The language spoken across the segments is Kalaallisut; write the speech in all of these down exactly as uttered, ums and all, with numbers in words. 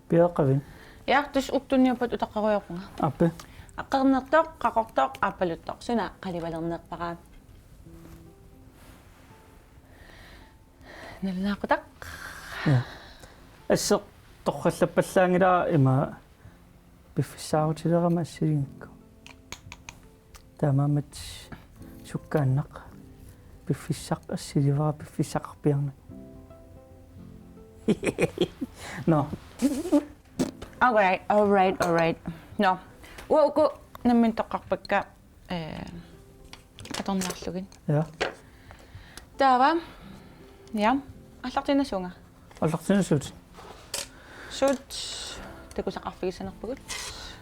Piareeqqavit? Ja, tassa uagut tunniuppat utaqqerujoorpunga. Aappi. Aqqernertoq, qaqortoq, aappaluttoq. Suna qalipalernerpara? Nalunaaqutaq. Ja. Asseq torrallappallaanngilara ima piffissaarutilerama assilinngikku. Taamaammat sukkaannaq. Piffissaq assilivara piffissaqarpiarnak. Nå. All right, all right, all right. Nå. Uagut nammineq toqqarpakka, eh, atorniarlugit. Ja. Taava. Ja. Aallartinnasunga. Aallartinnassuugut. Suut takusaqarfigissanerpagut?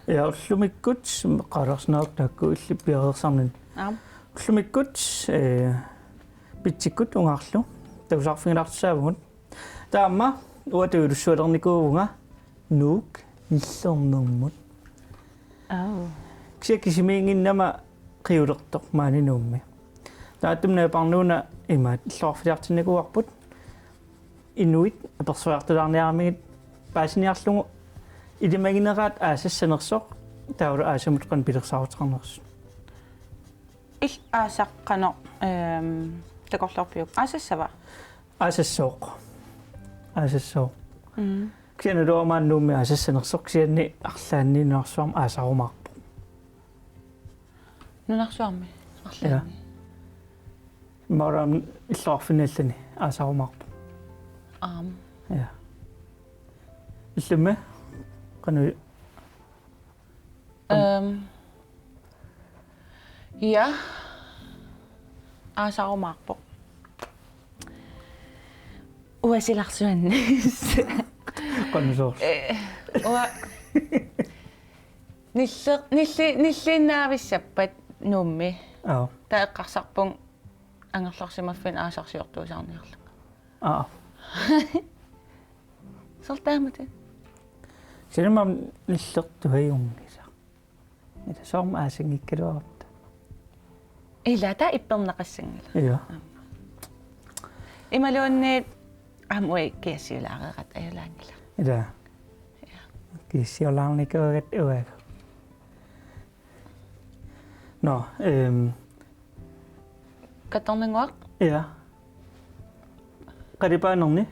Ja, ullumikkut, qaalarsinnaavoq taakku illit piareersarnini. Aap. Ullumikkut, eh, pitsikkut ungaarlu takusaqarfigilaartussaavugut. Taava aamma uanga tujuulussualernikuuvunga Nuuk nillernermut. Au. Kisianni kisimiinnginnama qiulertoq maani Nuummi. Taamaattumik naparnuuna imaat illoqarfiliartinnikuuarput. Inuit apersoriartulaarniaramigit paasiniarlugu ilimagineraat aasassanersoq taavalu aasamut qanoq pilersaaruteqarnersut. Illit aasaq qanoq, ehm, takorloorpiuk? Aasassava? Aasassooq. Aasassooq. Mm. Kisianni uanga Nuummi aasassanersoq kisianni arlaanni nunarsuarmi aasarumaarpoq. Nunarsuarmi arlaanni? Ja. Maram illoqarfinni allani aasarumaarpoq. Aam. Ja. Illimmi? Qanoq? Ehm. Ja. Aasarumaarpoq. Uanga silarsuanni. Qanoq soorlu? Eh, uanga nille-, nille-, nilliinnavissappat Nuummi. Aap. Taava eqqarsarpunga angerlarsimaffinni aasarsiortuusaarniarlunga. Aap. Soorlu taamatut. Silmam nillertuajunngilaq. Ila soormi aasanngikkaluarutta. Ila taava ippernaqassanngilaq. Ja. Imaluunniit aamma uagut kiassiulaareerat ajulaanngilaq. Ila. Ja. Kiassiulaarnikuugatta uagut. Nå, ehm. Kattornannguaq? Ja. Qalipaanerni?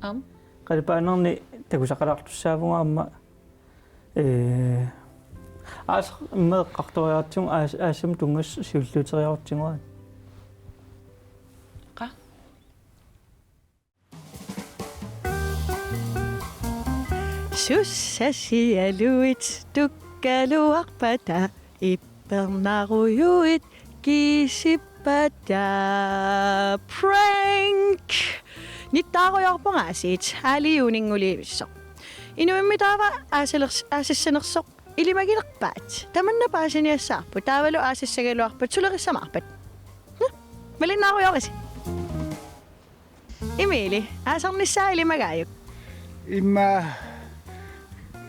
Aam. Qalipaanerni takusaqalaartussaavugut aamma, eh, aasaq immaqa eqqartoriaratsigu aas-, aasamut tunngasut siulliuteriarutsigu. Qaa? Sussasialuit tukkaluarpata ippernarujuit kiisippata prank. Nittaarujoorpunga aasiit, aali juuninngulivissoq. Inuimmi taava aasalers-, aasassanersoq ilimagilerpaat. Tamanna paasiniassavarput, taavalu aasassagaluarpat sulerissamaarpat. Nå, malinnaarujoorisi. Emil, aasarnissaa ilimagaajuk? Immaqa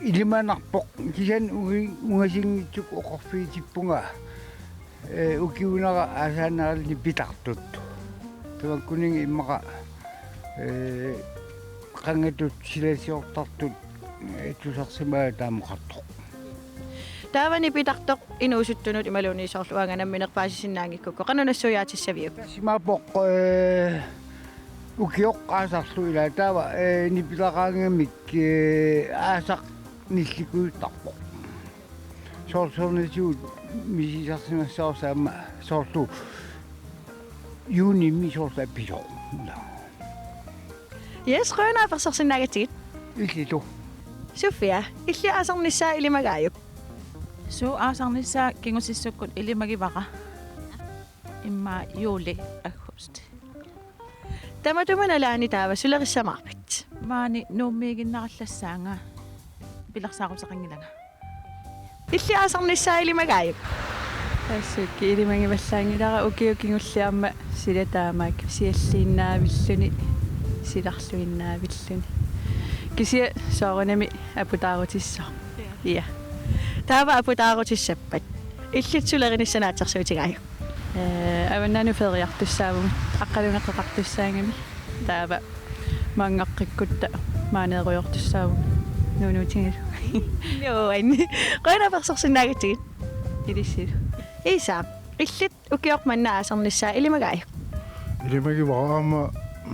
ilimanarpoq kisianni ugi-, ungasinngitsukku oqarfigitippunga, eh, ukiunera aasaannerani pitartut. Tamakkuninnga immaqa, eh, qangatut silasiortartut, eh, tusarsimaat taamaqartoq. Taavani pitartoq inuusuttunut imaluunniit soorlu uanga nammineq paasisinnaanngikkukku qanoq nassuiaatissaviuk? Simaappoq, eh, ukioq aasarlu ila taava, eh, nipilaqaangamik, eh, aasaq nillikujuttarpoq. Soorlu soorunatigut misisarsimassavarsi aamma soorlu juunimi soorlu apisoq. Ila. Yes, qujanaq apersorsinnaagatsigit. Illit. Sofia, illit aasarnissaa ilimagaajuk? Suu, aasarnissaa kingusissukkut ilimagivara. Immaqa juuli, aggust. Tamatuma nalaani taava sulerissamaarpat? Maani Nuummiiginnarallassaanga pilersaaruteqanngilanga. Illit aasarnissaa ilimagaajuk? Assut ilimagivallaanngilara, ukiut kingulliit aamma sila taamaak kisialliinnaavilluni, silarluinnaavilluni. Kisianni soorunami aputaarutissaaq. Ja. Taava aputaarutissappat illit sulerinissaa naatsorsuutigaajuk? Eh, Avannaanut feriartussaavugut, Aqqalunngeqeqartussaagami. Taava maanngaaqqikkutta maaneerujoortussaavugut. Nuunuutigalu. Joo, anni. Qujanaq apersorsinnaagatsigit. Ilissilu. Iisaaq, illit ukioq manna aasarnissaa ilimagaajuk? Ilimagivara aamma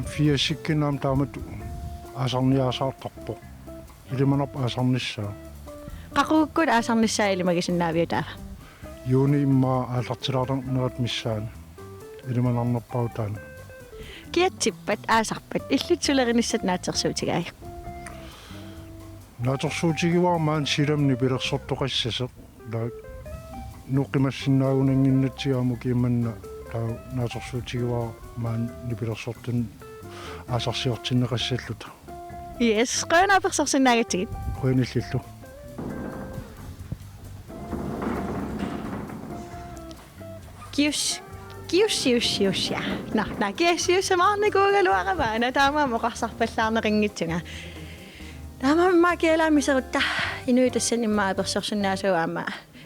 firsikkinnaam taamatut aasarniaasaartarpoq. Ilimanarpoq aasarnissaa. Qaqugukkut aasarnissaa ilimagisinnaaviuk taava? Juuni immaqa aallartilaarnerat missaani. Ilimanarnerpaavoq taanna. Kiatsippat aasarpat illit sulerinissat naatsorsuutigaajuk? Naatsorsuutigivara maani silami nipilersortoqassasoq. Taava nuuqimassinnaagunannginnatsigu aamma ukioq manna taava naatsorsuutigivara maani nipilersortuni aasarsiortinneqassalluta. Yes, qujanaq apersorsinnaagatsigit. Qujanaq illillu. Kius, kius, kius, kius, ja. Nå, nå, kius, kius, maarnikuugaluarama, nå, taamaammat oqarsarpallaarneqanngitsunga. Taamaammat kialaammiserutta, inuit tassani immaqa apersorsinnaasut aamma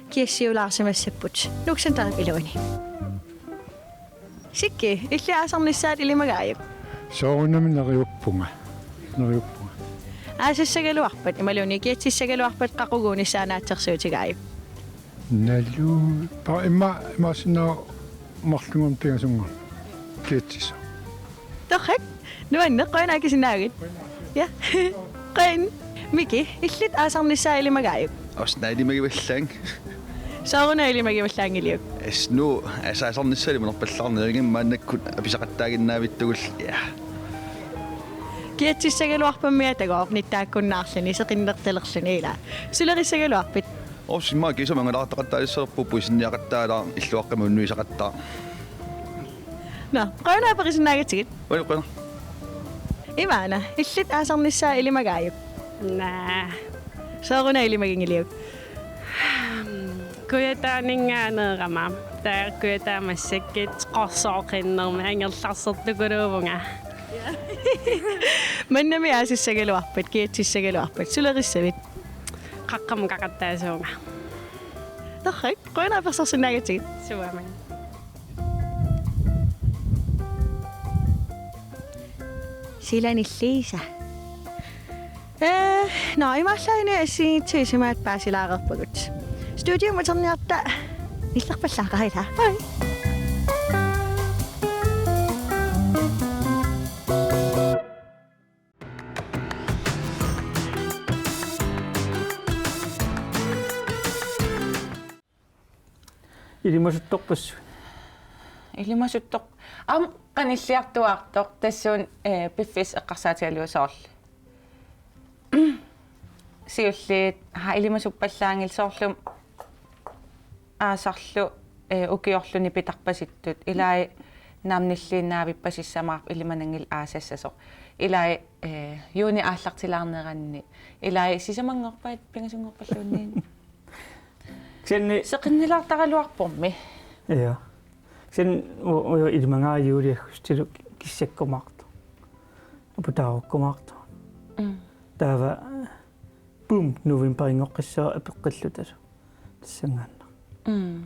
kiassiulaarsimassapput. Nuuksan taakku iluani. Sikki, illit aasarnissaat ilimagaajuk? Soorunami neriuppunga. Neriuppunga. Aasassagaluarpat, imaluunniit kiatsissagaluarpat qaquguunissaa naatsorsuutigaajuk? Nalu, pa-, imma, imaassinnaavoq marlunngorneq pingasunngorneq. Kiatsissaq. Torrak, nuanneq, qujanaq akisinnaagavit. Ja. Qujan. Miki, illit aasarnissaa ilimagaajuk? Oos, naa ilimagivallaannga. Sooruna ilimagivallaanngiliuk? Asnu, aas-, aasarnissaa ilimanarpallaarneq, imaannakkut apisaqattaaginnaavittugulla, ja. Kiatsissagaluarpammi atagornittaakkunnaarluni, seqinnertalerluni ilaa. Sulerissagaluarpit? Oos, immaqa kiisami angalaartaqattaalissalerpugut, puisinniaqattaalaaq, illuaqqamik unnuisaqattaaq. Nå, qujanaq aperisinnaagatsigut. Oi, qujanaq. Imaana, illit aasarnissaa ilimagaajuk? Naa. Sooruna ilimaginngiliuk? Kujataaninngaanneerama. Taava kujataat massakkut qorsooqinnermi angerlarsertukuluuvunga. Mannami aasassagaluarpat, kiatsissagaluarpat, sulerissavit? Qaqqamukaqattaasuunga. Torrak, qujanaq apersorsinnaagatsigit. Suami. Silanilliisa. Ee, nå, imaallaat inuit assigiinngitsut isumaat paasilaareerpagut. Studiumut atorniarta nillerpallaaqaat ilaa. Hej. Ilimasuttorpassuit. Ilimasuttor-, aamma qanilliartuaartoq tassuuna, ee, piffissaq eqqarsaatigalugu soorlu. Siulliit, haa, ilimasuppallaanngillat soorlu aasarlu, ee, ukiorlu nipitarpasittut. Ilai naamnilliinnaavippassissamaqarpoq ilimananngilaq aasassasoq. Ilai, ee, juuni aallartilaarneranni. Ilai sisamanngorpat pingasunngorpalluunniit. Kisianni seqinnilaartaraluarpormi. Ja. Kisianni u-, u-, ilimagaara juuli aggustip kissakkumaartoq. Aputaarukkumaartoq. Mm. Taava pum novembarinngoqqissaaq apeqqillutalu. Tassanngaannaq. Mm.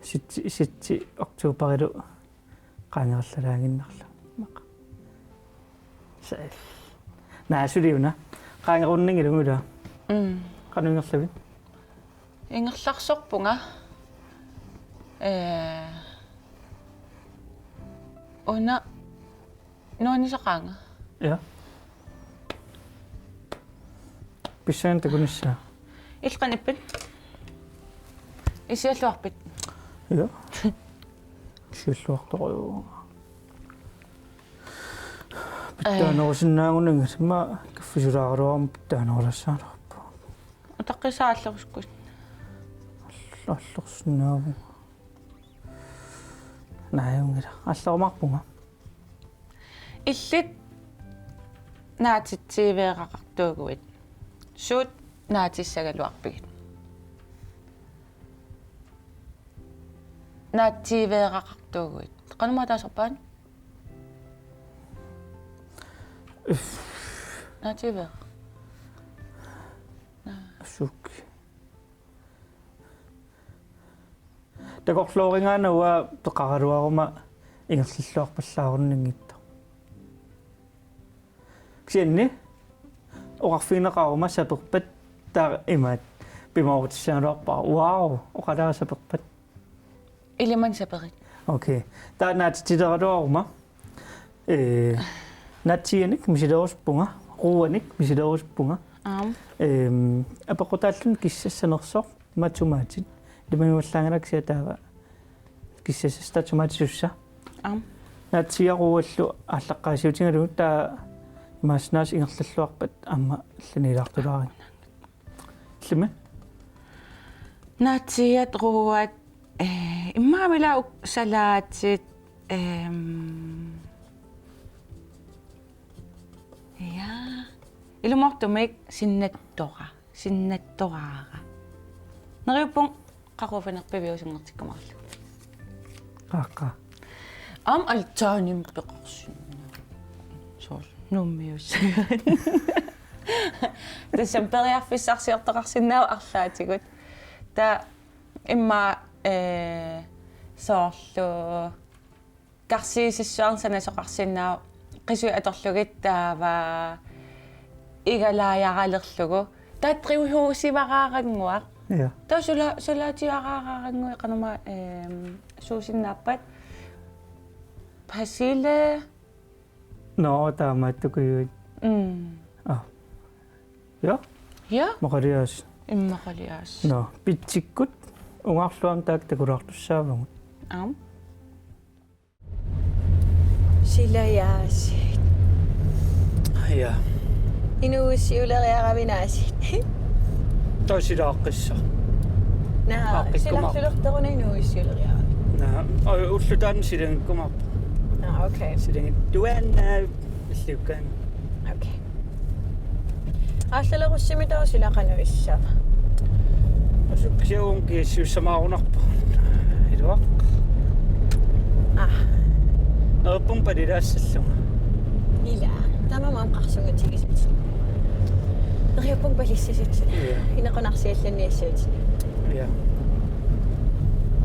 Septi-, septi oktoberilu qaangerallalaaginnarluni. Maqa. Sa-, naa, suli una. Qaangerunnanngilagut ilaa. Mm. Qanoq ingerlavit? Ingerlarsorpunga. Ee, una nuannisaqaanga. Ja. Pissanganaq takunissaa. Illit qanoq ippit? Issialluarpit? Ja. Issialluartorujuuvunga. Pitsaanerusinnaagunanngilanga, kaffisulaaraluarama pitsaanerulassaanerput. Utaqqisaallerusukkus. All-, allorsinnaavunga. Naajunngilaq. Allarumaarpunga. Illit naatsitsiiveeraqartuuguit. Suut naatissagaluarpigit? Naatsiiveeraqartuuguit. Qanormaa taasarpaat? Naatsiiveeraq. Suuk. Takorloorigaanni uanga peqaraluaruma ingerlalluarpallaarunanngitsoq. Kisianni oqarfigineqaruma saperpat taava imaat pimoorutissagaluarpara. Wow, oqalaara saperpat. Iliman saperit. Okay. Taava naatitsileraluaruma. Ee, naatsiianik misilerusuppunga, ruuanik misilerusuppunga. Aam. Ehm, apeqqutaalluni kissassanersoq, ima tomaatit. Ilimagivallaanngilaq kisianni taava kissassassaq tomaatit sussa. Aam. Naatsiiat ruuallu aallaqqaasiutigalugu taava imaassinnaasoq ingerlalluarpat aamma allaniilaartulaarinnga. Illimmi? Naatsiiat ruuat, eh, immaqa ila uk-, salaatit, ehm, ja. Ilumoortumik sinnattora, sinnattoraara. Neriuppunga qaqugu pinerpiviusunngortikkumaarlugu. Qaaqqa. Aamma altaanimik peqarsinnaavat. Soorlu Nuummiussagaat. Tassami periarfissarsiortoqarsinnaavoq arlaatigut. Taava immaqa, eh, soorlu karsiisissuarnik sanasoqarsinnaavoq qisuit atorlugit taava igalaajaralerlugu. Taava drivhusivaraarannguaq. Ja. Taava sula-, sulaatiaraarannguit qanormaa, ehm, suusinnaappat. Persille. Nå, taamaattukujuit. Mm. Ah. Ja. Ja. Maqalias. Immaqalias. Nå, pitsikkut ungaarluarmi taakku takulaartussaavagut. Aam. Silajaasiit. Ja. Inuuissiuleriaravit aasiit. Taava sila aaqqissaaq. Naa, aaqqikkumaarpoq. Silarlulertoruna inuuissiuleriaravit. Naa, oj, ulloq taanna silagikkumaarpoq. Aa, okay. Silagittuaannaq illiukkaanni. Okay. Aallalerussimitaava sila qanoq issava? Asukiaun kiassiussamaarunarpoq. Iluaq. Ah. Neriuppunga palilaassallunga. Ila. Taamaammat qarsunngutigisat. Neriuppunga palissasatit. Ja. Inequnarsiallanniassavatit. Ja.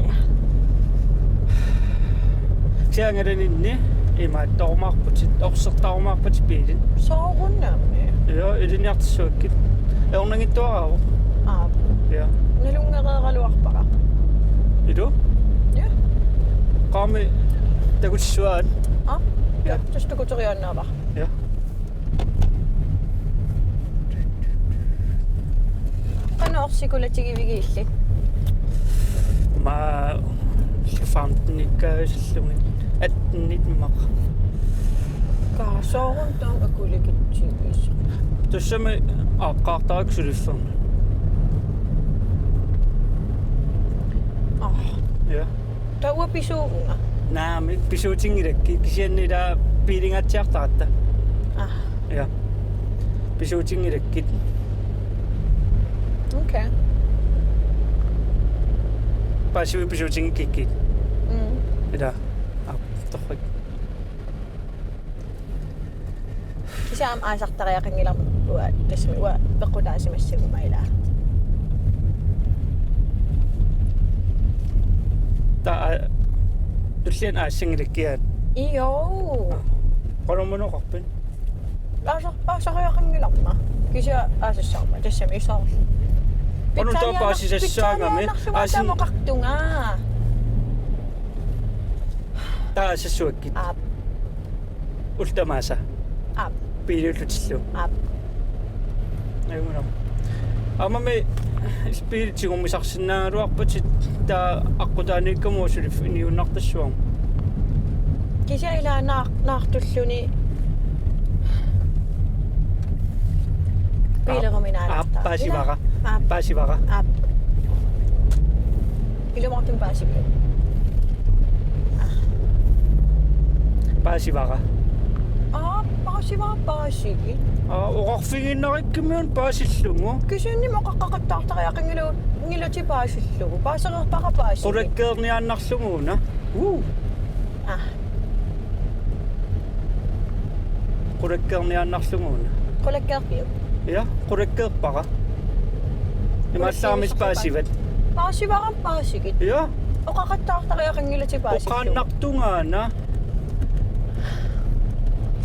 Ja. Kisianni angalaninni imaattorumaarputit, orsertarumaarpatit biilit. Soorunami. Ja, ilinniartissuakkit. Ajornanngitsuaraavoq. Aap. Ja. Nalunngereeraluarpara. Ilaa? Ja. Qaami takutissuaat. Aap. Ja. Ja, tassa takuteriaannaavara. Ja. Qanoq orsikulatigivigiillit? Maa femten-ikkaasillugit, atten-it immaqa. Kaa soorunami taama akulikitsigisoq. Tassami aaqqaartarakku suliffami. Ah. Ja. Taava pisuuvunga? Naamik, pisuutinngilakkit, kisianni ila biiligaatsiartaratta. Ah. Ja. Pisuutinngilakkit. Okay. Paasiviuk pisuutinngikkikkit? Mm. Ila. Aa, torrak. Kisianni aamma aasartariaqanngilarma uanga, tassami uanga peqqutaasimassaguma ilaa. Taava tulliani aassanngilakkiat. Io. Qanormaanoqarpit? Aasar-, aasariaqanngilarma. Kisianni aasassaammat tassami soorlu. Qanoq taava paasisassaagami? Pitsaaniarnarlugu aasiit- taamaqartunga. Taava aasassuakkit. Aap. Ullut tamaasa. Aap. Biiliullutillu. Aap. Ajunngilaq. Aammami biilit tigummisarsinnaagaluarpatit taava aqqutaaniikkamut suliffik inuunnartassuarmi. Kisianni ilaa naar-, naartulluni. Aap. Biileruminaalaartaa. Aap, paasivara. Ilaa? Aap. Paasivara. Aap. Ilumoortumik paasiviuk? Paasivara. Aa, paasivara paasigit. Aa, oqarfigiinnarikkimmiunut paasillugu. Kisiannimi oqaqqaqattaartariaqanngilagut, -nngilatit paasillugu. Paasereerpara paasigit. Qulakkeerniaannarlugu una. Uu. Aa. Qulakkeerniaannarlugu una. Qulakkeerpiuk? Ja, qulakkeerpara. Imaallaarmi paasivat. Paasivara paasigit. Ja. Oqaqattaartariaqanngilatit paasillugu. Oqaannartungaana.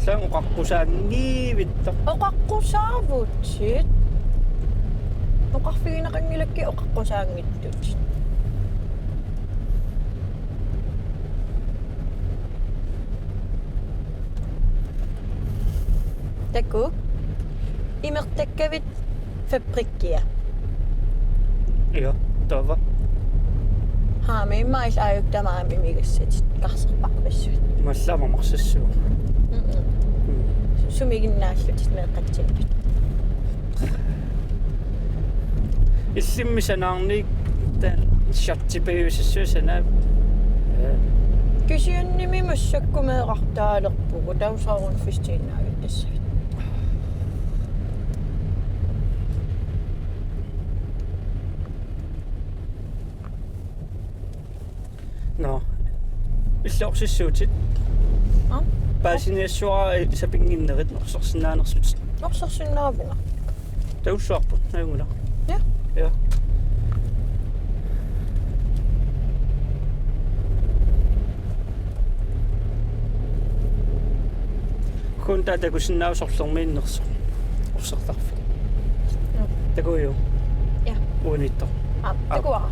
Taanna oqaqqusaanngivittoq. Oqaqqusaavutit. Oqarfigineqanngilakkit oqaqqusaanngitsutit. Takuuk. Imertakkavit fabrikkia. Ja, taava. Haa, men immaqa illit aajuku tamaasa imigassatit karserpassuit. Imaallaat mamarsassavara. Mm-mm. Mm. Sumiginnaallutit meeqqatsinnut. Illimmi sanaarniit taanna shortsit pajusassavit sanaa. Ja. Kisiannimi massakkut meerartaalerpugut, taava soorunami fifteen-naavittassavit. Nå. Illorsissuutit. Aa? Paasiniassuara sapinnginnerit orsersinnaanersutit. Orsersinnaavunga. Takussuarput, ajunngilaq. Ja. Ja. Kun taava takusinnaavit sorlermiinnersoq. Orsertarfik. Ja. Takuuk? Ja. Uaniittoq. Aa, aap. Takuara.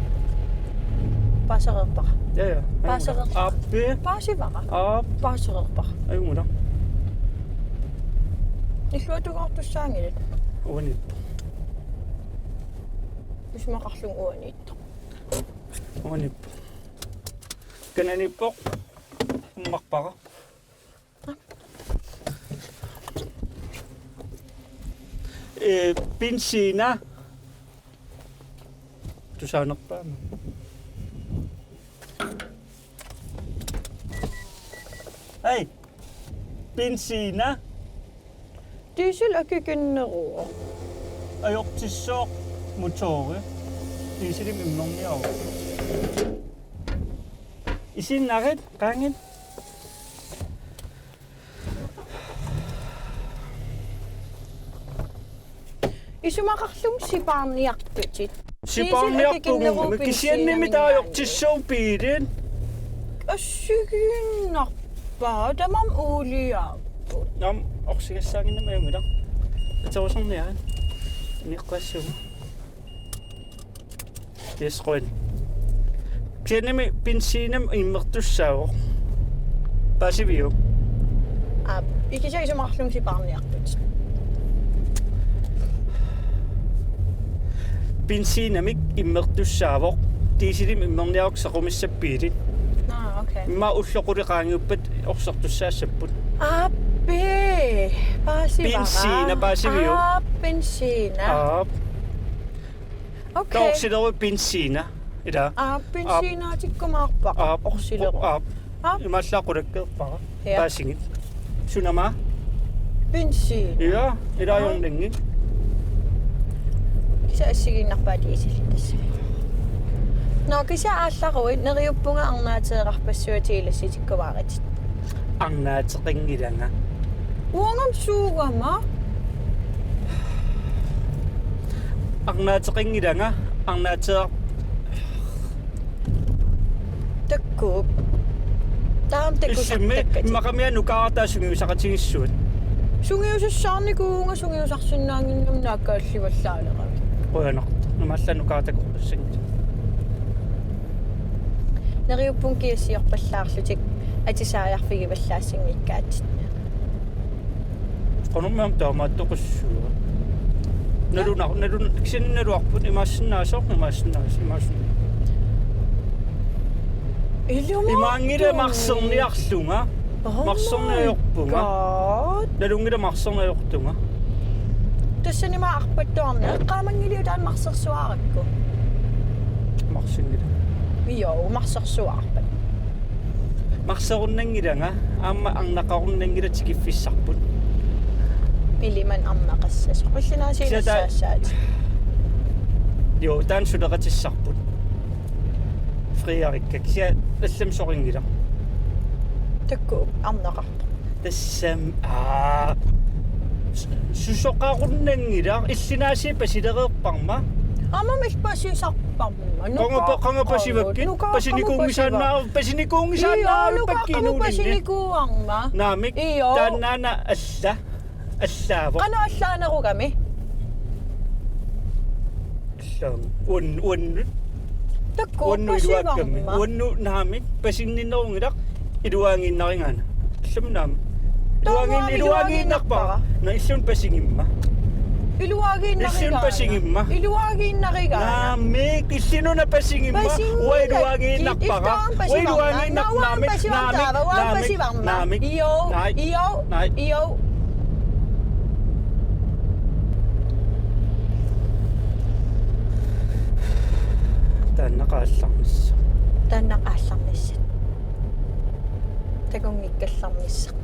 Paasereerpara. Ja, ja. Paasereerpara. Aappi. Paasivara. Aap. Paasereerpara. Ajunngilaq. Illuatungaartussaanngilaq. Uaniippoq. Isumaqarlunga uaniittoq. Uaniippoq. Kananiippoq. Ummarpara. Ee, benzina. Tusaanerpaamik. Hej. Benzina. Diesel akikinneruvoq. Ajortissooq motori. Dieselimik immerniaruk. Isiginnarit, qaangiit. Isumaqarlunga sipaarniartutit. Sipaarniarpugut, kisiannimi taava ajortissuuvoq biili. Assigiinnarpaa, tamarmik uuliaapput. Naamik, orsigassaannginnami ajunngilaq. Aterusorniarit. Niqqassuunga. Yes, qujan. Kisiannimi benzinimik immertussaavoq. Paasiviuk? Aap, ikisa isumaqarlunga sipaarniartutit. Benzinimik immertussaavoq. Dieselimik immerniarukku sequmissappat biili. Aa, okay. Immaqa ullut qulit qaangiuppat orsertussaassapput. Aappi. Paasivara. Benzina, paasiviuk? Aap, benzina. Aap. Okay. Taava orsileruit benzina. Ila. Aap, benzinaatikkumaarpara. Aap. Orsileruit. Aap. Aap. Imaallaat qulakkeerpara. Ja. Paasigit. Sunama? Benzin. Ja, ila. Aap. Ajornanngilaq. Kisianni assigiinnarpaa diesel tassa. Nå, kisianni aallaruit neriuppunga arnaateerarpassuit ilassitikkumaaritit. Arnaateqanngilanga. Uangami suugama? Arnaateqanngilanga, arnaateeraq- Takuuk. Taama takusartakkatit. Illimmi, immaqami nukaarata sungiusaqatigiissuat. Sungiusassaarnikuuvunga sungiusarsinnaannginnama naakkaallivallaaleravit. Qujanartoq. Imaallaat nukaarata takoqqussanngilaq. Neriuppunga kiassiorpallaarlutik atisaajarfigivallaassanngikkaatsit. Qanormi aamma taamaattoqassuugut. Nalunar-, nalun-, kisianni naluarput imaassinnaassaaq, imaassinnaas-, imaassinnaas-. Ilumoortunga. Imaanngilaq marserniarlunga. Oh my God. Marserneq ajorpunga. Nalunngilaq marserneq ajortunga. Tassanimaa arpattuarneq eqqaamanngiliuk taanna marsersuarakku? Marsinngilaq. Joo, marsersuarpat. Marserunnanngilanga, aamma arnaqarunnanngilaq tikiffissarput. Iliman arnaqassasoq. Kisianni taava- Qillinaasiinnassaassaat. Joo, taanna suleqatissarput. Friarikka, kisianni allamik soqinngilaq. Takuuk, arnaqarpoq. Tassami, aa, s-, susoqarunnanngilaq, illinaasiit pasilereerparma. Qamamik pasisarparma. Qanga pa-, qanga pasivakkit? Nuka-, pasinikuunngisaannaa-, qanga pasiva-, pasinikuunngisaannaa-, io, nuka-, ippakkit qanga nuulinni. Pasinikuuarma. Naamik. Io. Taannaana alla-, allaavoq. Qanoq allaanerugami? Allaavoq. Uan-, uannut. Takuuk, uannut iluakkami. Pasivarma. Uannut naamik. Pasinninnerunngilaq, iluaagiinnarigaana. Illimmi naamik. Taava iluaagiin-, iluaagiinnarpara. Iluaagiinnarpara. Naa, illimmi pasigimma. Iluaagiinnarigaana. Illimmi pasigimma. Iluaagiinnarigaana. Naamik, illinuna pasigimma. Pasigimma. Uanga iluaagiinnarpara. Illimmi pasigimma. Uanga iluaagiinnarpara. Naamik, naamik, naamik, naamik. Io, naamik. Io. Taanna qaallarnissaq. Taanna qaallarnissaq. Takunngikkallarnissaq.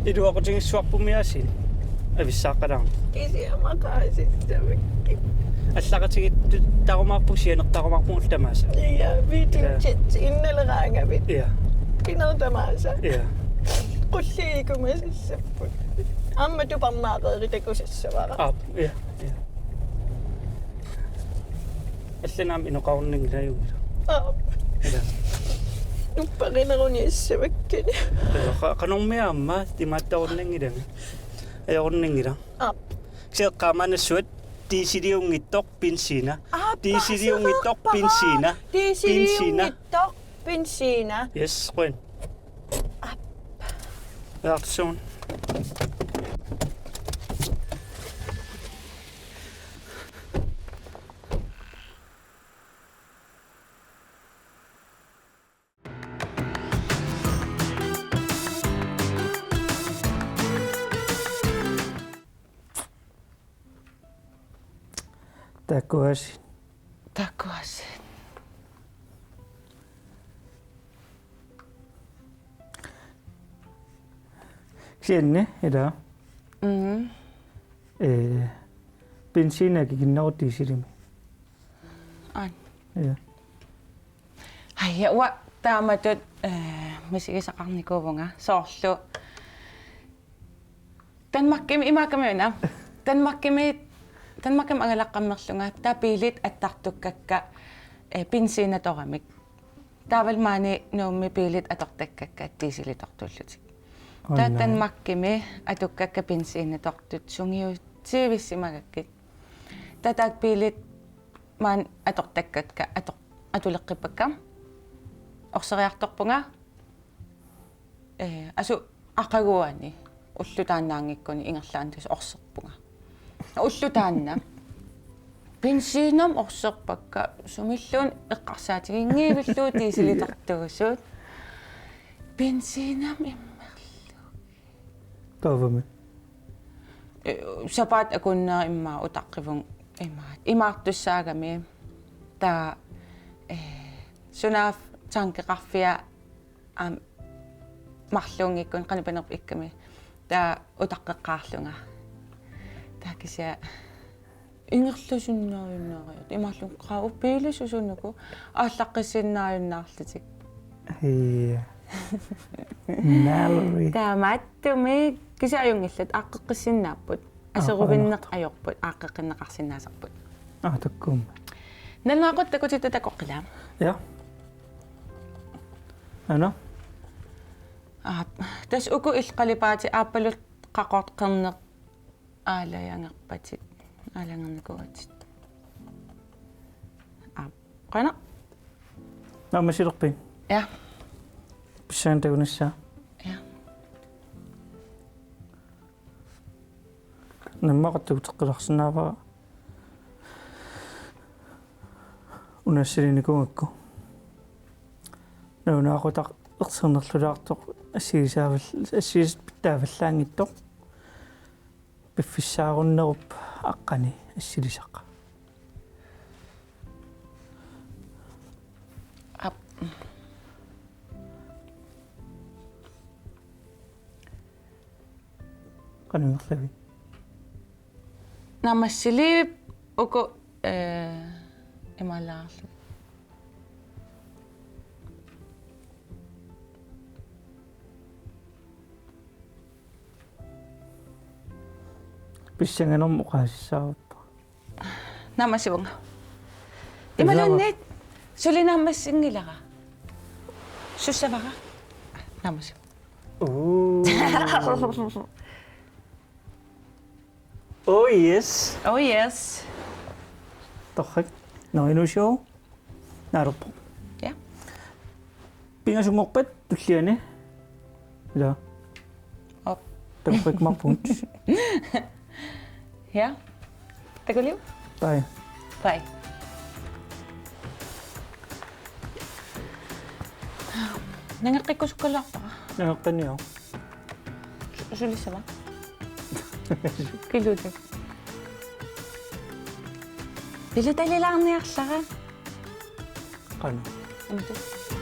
Iluaqutigissuarpummi aasiit. Avissaaqqalaarneq. Kisianni-una qaasissavakkit. Allaqatigiittuttarumaarpugut, sianertarumaarpugut ullut tamaasa. Ja, video chat innaleraangavit. Ja. Pineq tamaasa. Ja. Qulliikkumasassaapput. Aamma tuparnaareeritakusassavara. Aap, ja, ja. Allanut aamma inoqarunanngilaq ajunngilaq. Aap. Ja. Upparineruniassavakkani. Ja, qa-, qanormi aamma timaattarunanngilanga. Ajorunanngilaq. Aap. Kisianni eqqaamaannassavat dieseliunngitsoq benziina. Aap, dieseliunngitsoq benziina. Dieseliunngitsoq benziina. Yes, qujan. Aap. Reaktion. Takuasi. Takuasi. Kisianni, ila. Mm. Eh, benziina kikinneruvoq dieselimi. Aap. Ja. Ai, ja, uanga taamatut, eh, misigisaqarnikuuvunga. Soorlu Danmarkimi, imaakkami una. Danmarkimi, Danmarkimi angalaqqammerlunga. Taava biilit attartukkakka, eh, benziinatoramik. Taavalu maani Nuummi biilit atortakkakka dieselitortuullutik. Taava Danmarkimi atukkakka benziinatortut sungiusivissimagakkit. Taava taakku biilit maani atortakkakka ator-, atuleqqippakka. Orseriartorpunga. Eh, asu aqaguani ulloq taannaanngikkuni ingerlaannaq tassa orserpunga. Ulloq taanna. Benziinamik orserpakka sumilluunniit eqqarsaatiginngivillugu dieselitortuusut. Benziinamik immerlugit. Taavami. Eh, sapaatip akunneri immaqa utaqqivunga imaat. Imaartussaagami. Taava, eh, sunaaffa tankeqarfia aamma marluunngikkuni qanoq panerput ikkami. Taava utaqqeqqaarlunga. Taava kisianni ingerlasinnaajunnaariarta. Imaallunga qaa biili susunuku aallaqqissinnaajunnaarlutik. Ja. Mallory. Taamaattumik kisianni ajunngillat aaqqeqqissinnaapput. Aa, aseruvinneq ajorput, aaqqeqqinneqarsinnaasarput. Aa, takkuummat. Nalunaaqutaq takutitta takoqqilaa. Ja. Aana? Aap, tassa uku illit qalipaatit aappaluttoq qaqortoq qerneq aalajangerpatit, aalajangernikuugatit. Aap, qujanaq. Naammassilerpit? Ja. Pissanganaq takunissaa. Ja. Naammaqqat takuteqqilaarsinnaavara una assiliinnikuugakku. Nalunaaqutaq ersernerlulaartoq assigisaavallaanngitsoq, assigisaat pitsaavallaanngitsoq. Piffissaarunnerup aqqani assilisaq. Aap. Qanoq ingerlavit? Naammassiliivippoq uku, eh, imaalaarlu. Pissanganermut oqaasissaavarput. Naammassivunga. Imaluunniit suli naammassinngilara. Sussavara. Naammassivunga. Ooh. Oh yes. Oh yes. Torrak. Nå, endnu sjov. Naalerpoq. Ja. Pingasunngorpat tulliani. Ila. Op. Takoqqikkumaarpugut. Ja. Takuliuk? Bye. Bye. Nangeqqikkusukkaluarpara. Nangeqqinniaruk. Su-, sulissava? Kiluutik. Pilutalilaarniarlara. Qanoq? Amatut.